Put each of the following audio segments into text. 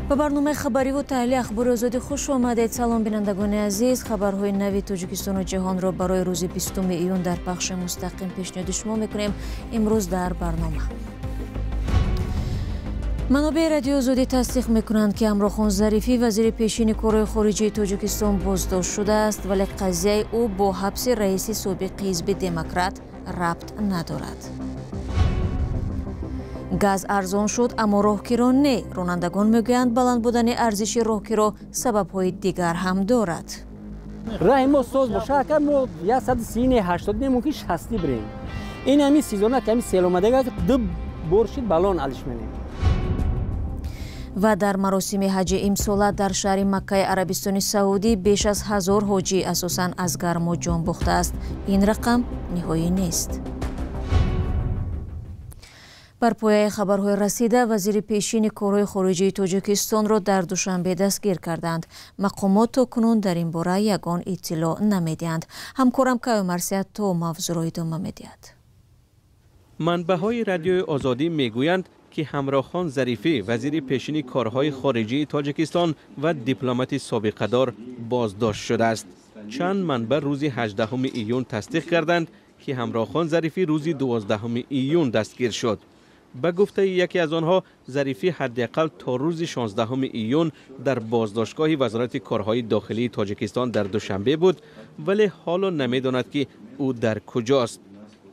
Ба барномаи хабариву таҳлили Ахбори Озодӣ хуш омадед. Салом, бинандагони азиз. Хабарҳои нави Тоҷикистону ҷаҳонро барои рӯзи 20 июн дар пахши мустақим пешниҳоди шумо мекунем. Имрӯз дар барнома манобеи Радиои Озодӣ тасдиқ мекунанд, ки Ҳамрохон Зарифӣ, вазири пешини корҳои хориҷии Тоҷикистон, боздошт шудааст, вале қазияи ӯ бо ҳабси раиси собиқи Ҳизби Демократ рабт надорад. Газ арзон шуд, аммо роҳкиро не. Ронандагон мегӯянд, баланд будани арзиши роҳкиро сабабҳои дигар ҳам дорад. Раҳи мо соз боша, ака, мо 130, 80, не, мумкин 60 бирем. Ин ҳами сезона ки ҳами сел омадага, ду бор шид, балон алиш менем. Ва дар маросими ҳаҷи имсола дар шаҳри Маккаи Арабистони Саудӣ беш аз 1000 ҳоҷӣ асосан аз гармо ҷон бохтааст. Ин рақам ниҳоӣ нест. Бар пояи хабарҳои расида, вазири пешини корҳои хориҷии Тоҷикистонро дар Душанбе дастгир карданд. Мақомот то кунун дар ин бора ягон иттилоъ намедиҳанд. Ҳамкорам Каё Марсият то мавзӯъро идома медиҳад. Манбаъҳои Радиои Озодӣ мегӯянд, ки Ҳамроҳхон Зарифӣ, вазири пешини корҳои хориҷии Тоҷикистон ва дипломати собиқадор, боздошт шудааст. Чанд манбаъ рӯзи 18 июн тасдиқ карданд, ки Ҳамроҳхон Зарифӣ рӯзи 12 июн дастгир шуд. Ба гуфтаи яке аз онҳо, Зарифӣ ҳадди ақал то рӯзи 16 июн дар боздоштгоҳи Вазорати корҳои дохилии Тоҷикистон дар Душанбе буд, вале ҳоло намедонад, ки ӯ дар куҷост.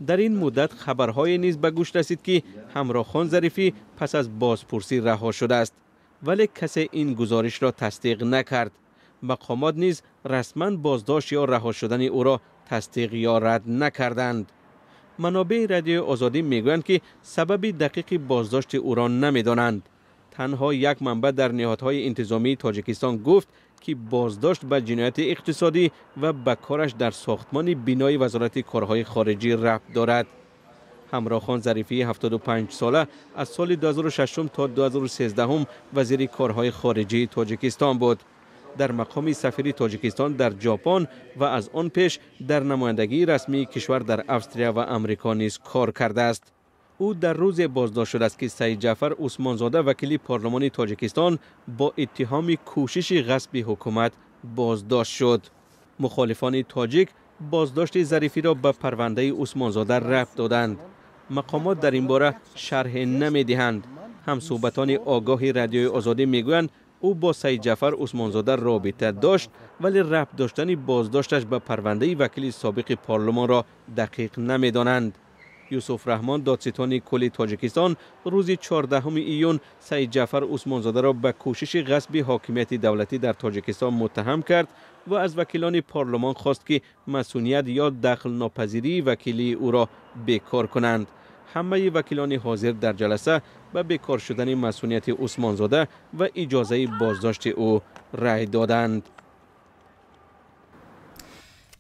Дар ин муддат хабарҳое низ ба гӯш расид, ки Ҳамроҳхон Зарифӣ пас аз бозпурсӣ раҳо шудааст, вале касе ин гузоришро тасдиқ накард. Мақомот низ расман боздошт ё раҳо шудани ӯро тасдиқ ё рад накарданд. Манобеи Радиои Озодӣ мегӯянд, ки сабаби дақиқи боздошти ӯро намедонанд. Танҳо як манбаъ дар ниҳодҳои интизомии Тоҷикистон гуфт, ки боздошт ба ҷинояти иқтисодӣ ва ба кораш дар сохтмони бинои Вазорати корҳои хориҷӣ рабт дорад. Ҳамроҳхон Зарифии 75 сола аз соли 2006 то 2013 вазири корҳои хориҷии Тоҷикистон буд. Дар мақоми сафири Тоҷикистон дар Ҷопон ва аз он пеш дар намояндагии расмии кишвар дар Австрия ва Амрико низ кор кардааст. Ӯ дар рӯзе боздошт шудааст, ки Саид Ҷаъфар Усмонзода, вакили парлумони Тоҷикистон, бо иттиҳоми кӯшиши ғасби ҳукумат боздошт шуд. Мухолифони тоҷик боздошти Зарифиро ба парвандаи Усмонзода рабт доданд. Мақомот дар ин бора шарҳе намедиҳанд. Ҳамсӯҳбатони огоҳи Радиои Озодӣ мегӯянд, ӯ бо Саид Ҷаъфар Усмонзода робита дошт, вале рабт доштани боздошташ ба парвандаи вакили собиқи парлумонро дақиқ намедонанд. Юсуф Раҳмон, додситони кулли Тоҷикистон, рӯзи 14 июн Саид Ҷаъфар Усмонзодаро ба кӯшиши ғасби ҳокимияти давлатӣ дар Тоҷикистон муттаҳам кард ва аз вакилони парлумон хост, ки масъуният ё дахлнопазирии вакилии ӯро бекор кунанд. Ҳамаи вакилони ҳозир дар ҷаласа ба бекор шудани масъунияти Усмонзода ва иҷозаи боздошти ӯ рай доданд.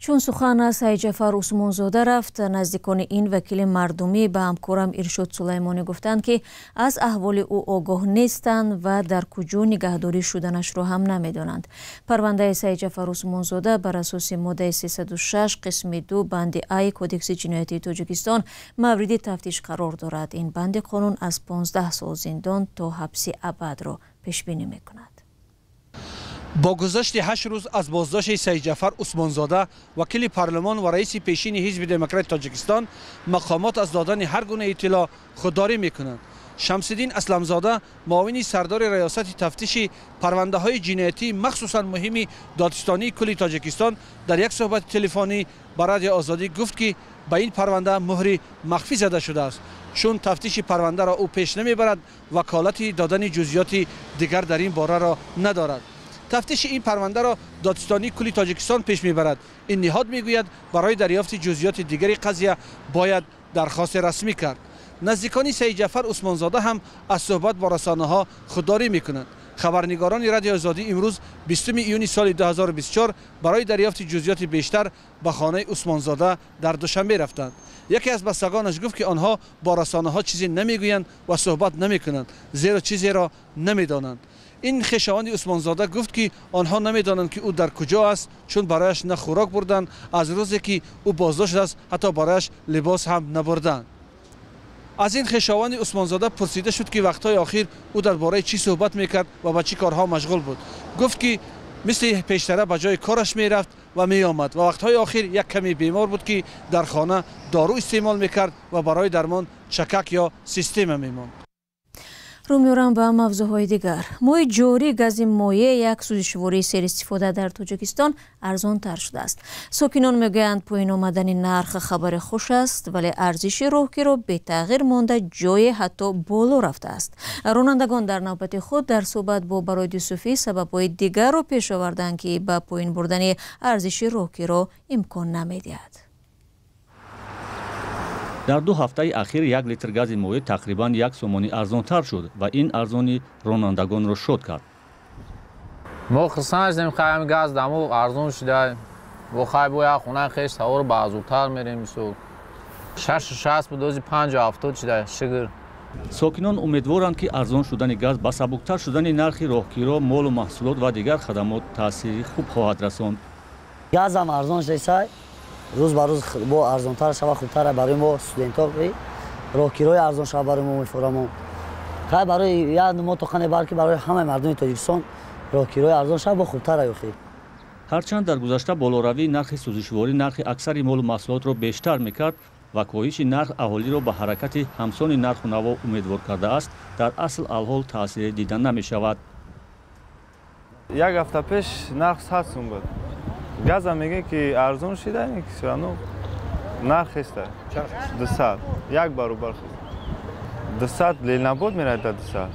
Чун сухан аз Саид Ҷаъфар Усмонзода рафт, наздикони ин вакили мардумӣ ба ҳамкорам Иршод Сулаймонӣ гуфтанд, ки аз аҳволи ӯ огоҳ нестанд ва дар куҷо нигаҳдорӣ шуданашро ҳам намедонанд. Парвандаи Саид Ҷаъфар Усмонзода бар асоси моддаи 306 қисми 2 банди А Кодекси ҷиноятии Тоҷикистон мавриди тафтиш қарор дорад. Ин банди қонун аз 15 сол зиндон то ҳабси абадро пешбинӣ мекунад. Бо гузашти 8 рӯз аз боздошти Саид Ҷаъфар Усмонзода, вакили парлумон ва раиси пешини Ҳизби Демократи Тоҷикистон, мақомот аз додани ҳар гуна иттилоъ худдорӣ мекунанд. Шамсиддин Асламзода, муовини сардори раёсати тафтиши парвандаҳои ҷиноятии махсусан муҳими Додситонии кулли Тоҷикистон, дар як суҳбати телефонӣ ба Радиои Озодӣ гуфт, ки ба ин парванда муҳри махфӣ зада шудааст, чун тафтиши парвандаро ӯ пеш намебарад, ваколати додани ҷузъиёти дигар дар ин бораро надорад. Тафтиши ин парвандаро Додситонии кулли Тоҷикистон пеш мебарад. Ин ниҳод мегӯяд, барои дарёфти ҷузъиёти дигари қазия бояд дархости расмӣ кард. Наздикони Саид Ҷаъфар Усмонзода ҳам аз суҳбат бо расонаҳо худдорӣ мекунанд. Хабарнигорони Радиои Озодӣ имрӯз, 20 июни соли 2024, барои дарёфти ҷузъиёти бештар ба хонаи Усмонзода дар Душанбе рафтанд. Яке аз бастагонаш гуфт, ки онҳо бо расонаҳо чизе намегӯянд ва суҳбат намекунанд, зеро чизеро намедонанд. Ин хешованди Усмонзода гуфт, ки онҳо намедонанд, ки ӯ дар куҷо аст, чун барояш на хӯрок бурданд, аз рӯзе ки ӯ боздошт аст, ҳатто барояш либос ҳам набурданд. Аз ин хешованди Усмонзода пурсида шуд, ки вақтҳои охир ӯ дар бораи чӣ суҳбат мекард ва ба чӣ корҳо машғул буд. Гуфт, ки мисли пештара ба ҷои кораш мерафт ва меомад ва вақтҳои охир як каме бемор буд, ки дар хона дору истеъмол мекард ва барои дармон чакак ё система мемонд. Рӯ меорам ба мавзӯъҳои дигар. Моҳи ҷорӣ гази моеъ, як сӯзишвории серистифода дар Тоҷикистон, арзонтар шудааст. Сокинон мегӯянд, поён омадани нарх хабари хуш аст, вале арзиши роҳкиро бетағйир монда, ҷое ҳатто боло рафтааст. Ронандагон дар навбати худ дар суҳбат бо Барои Юсуфӣ сабабҳои дигарро пеш оварданд, ки ба поён бурдани арзиши роҳкиро имкон намедиҳад. Дар 2 ҳафтаи ахир 1 литр гази моеъ тақрибан 1 сомонӣ арзонтар шуд ва ин арзонӣ ронандагонро шод кард. Мо хурсанд шудем, ки газ дамо арзон шуда. Бо хай бо як хона хеш савор ба зудтар мерем. Мисол 6.60 буд, ози 5.70 шуда, шукр. Сокинон умедворанд, ки арзон шудани газ ба сабуктар шудани нархи роҳкиро, молу маҳсулот ва дигар хадамот таъсири хуб хоҳад расонд. Газам арзон шуда, рӯз ба рӯз бо арзонтар шава, хубтар барои мо студентҳо, роҳкирои арзон шава барои мо мефурамон. Хай барои як мо тоқане, балки барои ҳамаи мардуми Тоҷикистон роҳкирои арзон шава бо хубтар охир. Ҳарчанд дар гузашта болоравии нархи сӯзишворӣ нархи аксари молу маҳсулотро бештар мекард ва коҳиши нарх аҳолиро ба ҳаракати ҳамсони нарху наво умедвор кардааст, дар асл алҳол таъсире дида намешавад. Як ҳафта пеш нарх 100 сум буд. Газа мегӯяд, ки арзон шида, нарх еста 200, як баробар хест. 200 Ленинобод меравад, да 200,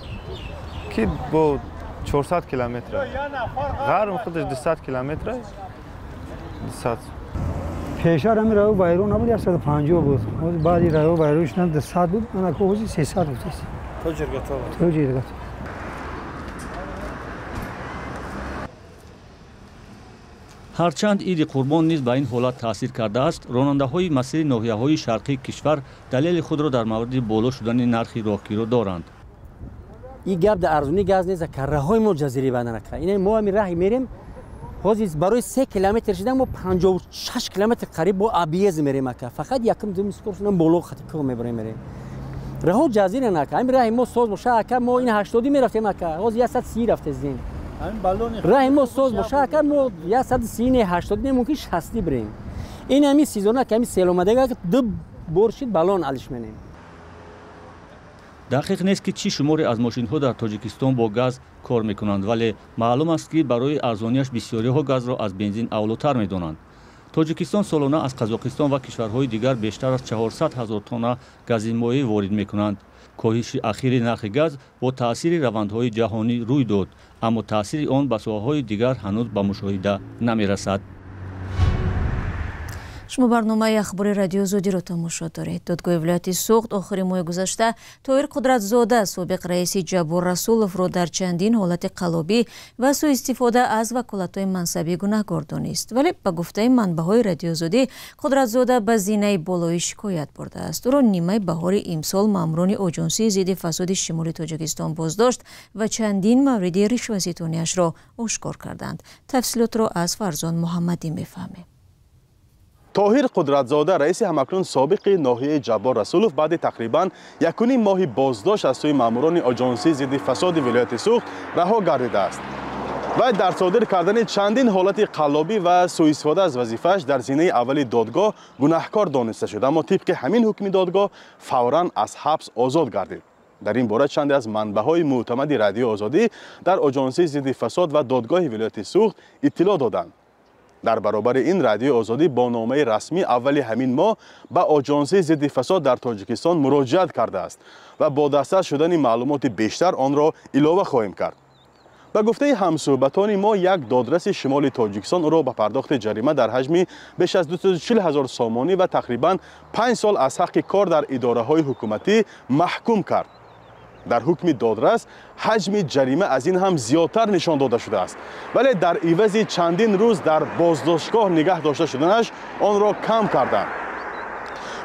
ки бо 400 километра. Ғарм худаш 200 километра, 200. Пештар ҳамин раё вайрон набуд, 150 буд. Баъди раё вайрон шудан 200 буд, анако ҳозир 300 буд. То Ҷиргатол. То Ҷиргатол. Ҳарчанд Иди Қурбон низ ба ин ҳолат таъсир кардааст, ронандаҳои масири ноҳияҳои шарқии кишвар далели худро дар мавриди боло шудани нархи роҳкиро доранд. Ин гап дар арзонии газ нест, карраҳои мо ҷазираи банданака. Ина мо ҳамин раҳи мерем, ҳозир барои 3 километр шидан мо 56 километр қариб бо объезд мерем ака. Фақат якум дум скоростна боло хати кӯҳ мебарем мерем. Раҳо ҷазира нака. Ҳамин раҳи мо соз боша ака, мо ин 80 мерафтем ака. Ҳозир 130 рафтезем. Раҳи мо соз боша ака, мо 130 не 80 не мумкин 60 бирем. Ин ҳамин сезона ки ҳамин сел омадага, ду бор шид балон алиш менем. Дақиқ нест, ки чӣ шуморе аз мошинҳо дар Тоҷикистон бо газ кор мекунанд, вале маълум аст, ки барои арзонияш бисёриҳо газро аз бензин авлотар медонанд. Тоҷикистон солона аз Қазоқистон ва кишварҳои дигар бештар аз 400 ҳазор тонна гази моеъ ворид мекунанд. Коҳиши ахири нархи газ бо таъсири равандҳои ҷаҳонӣ рӯй дод, аммо таъсири он ба соҳаҳои дигар ҳанӯз ба мушоҳида намерасад. Шумо барномаи ахбори Радиои Озодиро тамошо доред. Додгоҳи вилояти Суғд охири моҳи гузашта Тоҳир Қудратзода, собиқ раиси Ҷаббор Расуловро дар чандин ҳолати қаллобӣ ва суистифода аз ваколатҳои мансабӣ гунаҳгор донист. Вале ба гуфтаи манбаъҳои Радиои Озодӣ, Қудратзода ба зинаи болоӣ шикоят бурдааст. Ӯро нимаи баҳори имсол маъмурони Оҷонсии зидди фасоди шимоли Тоҷикистон боздошт ва чандин мавриди ришваситониашро ошкор карданд. Тафсилотро аз Фарзон Муҳаммадӣ мефаҳмем. Тоҳир Қудратзода, раиси ҳамакнун собиқи ноҳияи Ҷаббор Расулов, баъди тақрибан 1,5 моҳи боздошт аз сӯи маъмурони Оҷонсии зидди фасоди вилояти Суғд раҳо гардидааст. Вай дар содир кардани чандин ҳолати қаллобӣ ва суистифода аз вазифааш дар зинаи аввали додгоҳ гунаҳкор дониста шуд, аммо тибқи ҳамин ҳукми додгоҳ фавран аз ҳабс озод гардид. Дар ин бора чанде аз манбаъҳои мӯътамади Радиои Озодӣ дар Оҷонсии зидди фасод ва додгоҳи вилояти Суғд иттилоъ доданд. Дар баробари ин Радиои Озодӣ бо номаи расмӣ аввали ҳамин моҳ ба Оҷонсии зидди фасод дар Тоҷикистон муроҷиат кардааст ва бо дастрас шудани маълумоти бештар онро илова хоҳем кард. Ба гуфтаи ҳамсӯҳбатони мо, як додраси шимоли Тоҷикистон ӯро ба пардохти ҷарима дар ҳаҷми беш аз 240 ҳазор сомонӣ ва тақрибан 5 сол аз ҳаққи кор дар идораҳои ҳукуматӣ маҳкум кард. Дар ҳукми додрас ҳаҷми ҷарима аз ин ҳам зиёдтар нишон дода шудааст, вале дар ивази чандин рӯз дар боздоштгоҳ нигаҳ дошта шуданаш онро кам карданд.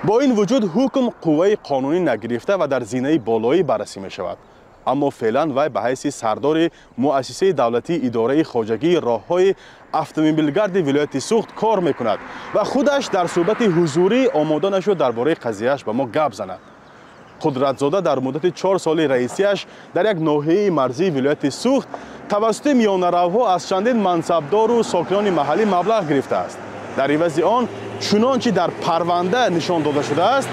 Бо ин вуҷуд ҳукм қувваи қонунӣ нагирифта ва дар зинаи болоӣ баррасӣ мешавад. Аммо феълан вай ба ҳайси сардори муассисаи давлатии идораи хоҷагии роҳҳои автомобилгарди вилояти Суғд кор мекунад ва худаш дар суҳбати ҳузурӣ омода нашуд дар бораи қазияаш ба мо гап занад. Қудратзода дар муддати 4 соли раисияш дар як ноҳияи марзии вилояти Суғд тавассути миёнаравҳо аз чандин мансабдору сокинони маҳаллӣ маблағ гирифтааст. Дар ивази он чунончи дар парванда нишон дода шудааст,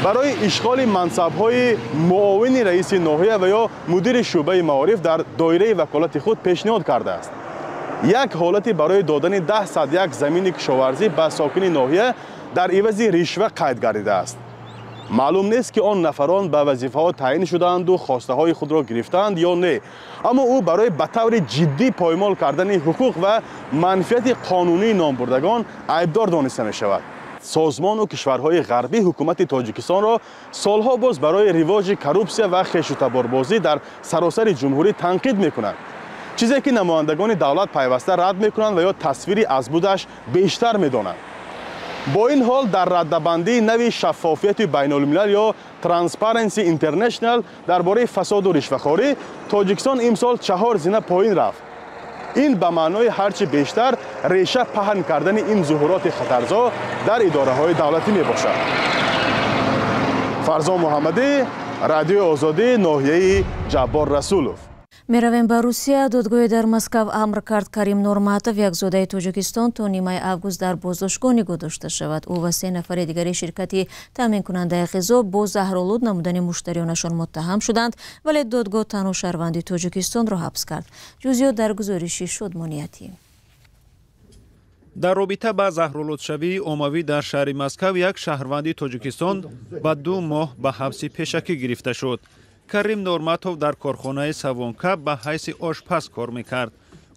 барои ишғоли мансабҳои муовини раиси ноҳия ва ё мудири шӯъбаи маориф дар доираи ваколати худ пешниҳод кардааст. Як ҳолати барои додани 1001 замини кишоварзӣ ба сокини ноҳия дар ивази ришва қайд гардидааст. Маълум нест, ки он нафарон ба вазифаҳо таъин шудаанду хостаҳои худро гирифтаанд ё не, аммо ӯ барои ба таври ҷиддӣ поймол кардани ҳуқуқ ва манфиати қонунии номбурдагон айбдор дониста мешавад. Созмону кишварҳои ғарбӣ ҳукумати Тоҷикистонро солҳо боз барои ривоҷи коррупсия ва хешутаборбозӣ дар саросари ҷумҳурӣ танқид мекунанд, чизе ки намояндагони давлат пайваста рад мекунанд ва ё тасвири аз будаш бештар медонанд. Бо ин ҳол дар раддабандии нави шаффофияти байнулмилал ё Transparency International дар бораи фасоду ришвахорӣ Тоҷикистон имсол 4 зина поин рафт. Ин ба маънои ҳарчи бештар реша паҳн кардани ин зуҳуроти хатарзо дар идораҳои давлатӣ мебошад. Фарзон Муҳаммадӣ, Радиои Озодӣ, ноҳияи Ҷаббор Расулов. Меравем ба Русия. Додгоҳе дар Москав амр кард Карим Норматов, як зодаи Тоҷикистон, то нимаи август дар боздоштгоҳ нигоҳ дошта шавад. Ӯ ва 3 нафари дигари ширкати таъминкунандаи ғизо бо заҳролуд намудани муштариёнашон муттаҳам шуданд, вале додгоҳ танҳо шаҳрванди Тоҷикистонро ҳабс кард. Ҷузъиёт дар гузориши Шодмониятӣ. Дар робита ба заҳролудшавии оммавӣ дар шаҳри Москав як шаҳрванди Тоҷикистон ба 2 моҳ ба ҳабси пешакӣ гирифта шуд. Карим Норматов дар корхонаи Савонка ба ҳайси ошпаз кор мекард.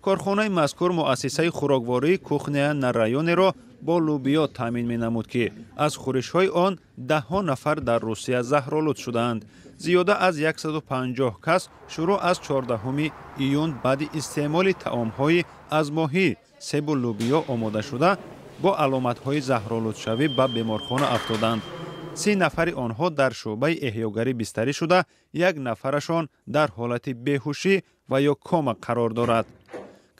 Корхонаи мазкур муассисаи хӯроквории Кухня на районеро бо лӯбиё таъмин менамуд, ки аз хӯришҳои он даҳҳо нафар дар Русия заҳролуд шудаанд. Зиёда аз 150 кас шурӯъ аз 14 июн баъди истеъмоли таомҳои аз моҳӣ, себу лӯбиё омодашуда бо аломатҳои заҳролудшавӣ ба беморхона афтоданд. 30 нафари онҳо дар шӯъбаи эҳёгарӣ бистарӣ шуда, як нафарашон дар ҳолати беҳушӣ ва ё кома қарор дорад.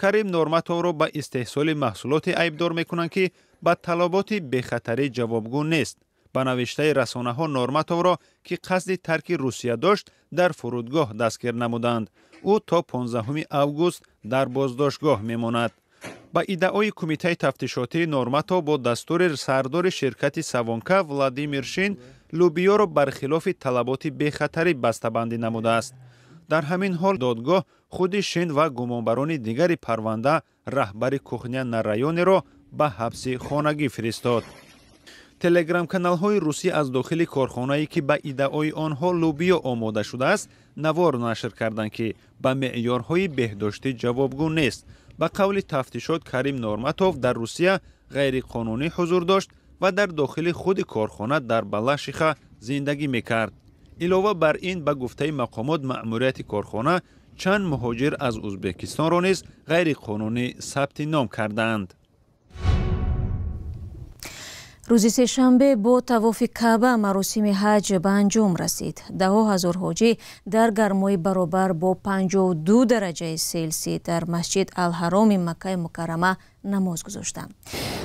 Карим Норматовро ба истеҳсоли маҳсулоте айбдор мекунанд, ки ба талаботи бехатарӣ ҷавобгӯ нест. Ба навиштаи расонаҳо Норматовро, ки қасди тарки Русия дошт, дар фурудгоҳ дастгир намуданд. Ӯ то 15 август дар боздоштгоҳ мемонад. Ба иддаои кумитаи тафтишотӣ Норматов бо дастури сардори ширкати Савонка Владимир Шин лӯбиёро бархилофи талаботи бехатарӣ бастабандӣ намудааст. Дар ҳамин ҳол додгоҳ худи Шин ва гумонбарони дигари парванда раҳбари Кухня на районеро ба ҳабси хонагӣ фиристод. Телеграм-каналҳои русӣ аз дохили корхонае, ки ба иддаои онҳо лӯбиё омода шудааст, навор нашр карданд, ки ба меъёрҳои беҳдоштӣ ҷавобгӯ нест. Ба қавли тафтишот Карим Норматов дар Русия ғайриқонунӣ ҳузур дошт ва дар дохили худи корхона дар Балашиха зиндагӣ мекард. Илова бар ин, ба гуфтаи мақомот, маъмурияти корхона чанд муҳоҷир аз Ӯзбекистонро низ ғайриқонунӣ сабти ном кардаанд. Рӯзи сешанбе бо тавофи Каъба маросими ҳаҷ ба анҷом расид. Даҳҳо ҳазор ҳоҷӣ дар гармои баробар бо 52 дараҷаи Селсий дар масҷид Алҳароми Маккаи Мукаррама намоз гузоштанд.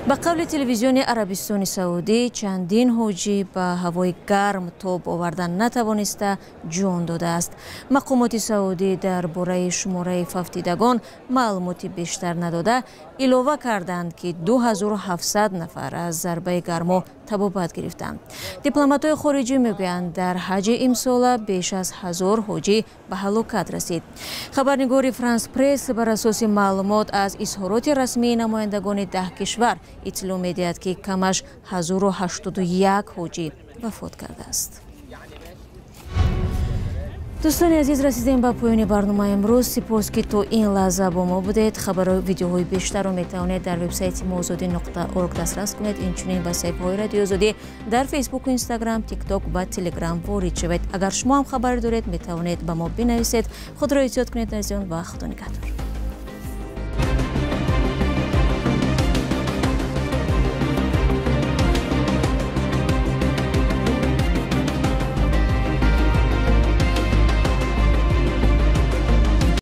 Ба қавли телевизиони Арабистони Саудӣ, чандин ҳоҷӣ ба ҳавои гарм тоб овардан натавониста ҷон додааст. Мақомоти Саудӣ дар бораи шумораи фавтидагон маълумоти бештар надода, илова карданд, ки 2700 нафар аз зарбаи гармо табобат гирифтанд. Дипломатҳои хориҷӣ мегӯянд, дар ҳаҷи имсола беш аз 1000 ҳоҷӣ ба ҳалокат расид. Хабарнигори Франс Пресс бар асоси маълумот аз изҳороти расмии намояндагони 10 кишвар иттилоъ медиҳад, ки камаш 1081 ҳоҷӣ вафот кардааст. Дӯстони азиз, расидем ба поёни барномаи имрӯз. Сипос, ки то ин лаҳза бо мо будед. Хабару видеоҳои бештарро метавонед дар вебсайти мо озодӣ.орг дастрас кунед. Инчунин ба саҳифаҳои Радиои Озодӣ дар Фейсбуку, Инстаграм, Тикток ва Телеграм ворид шавед. Агар шумо ҳам хабар доред, метавонед ба мо бинависед. Худро эҳтиёт кунед, азизон, ва Худо нигаҳдор.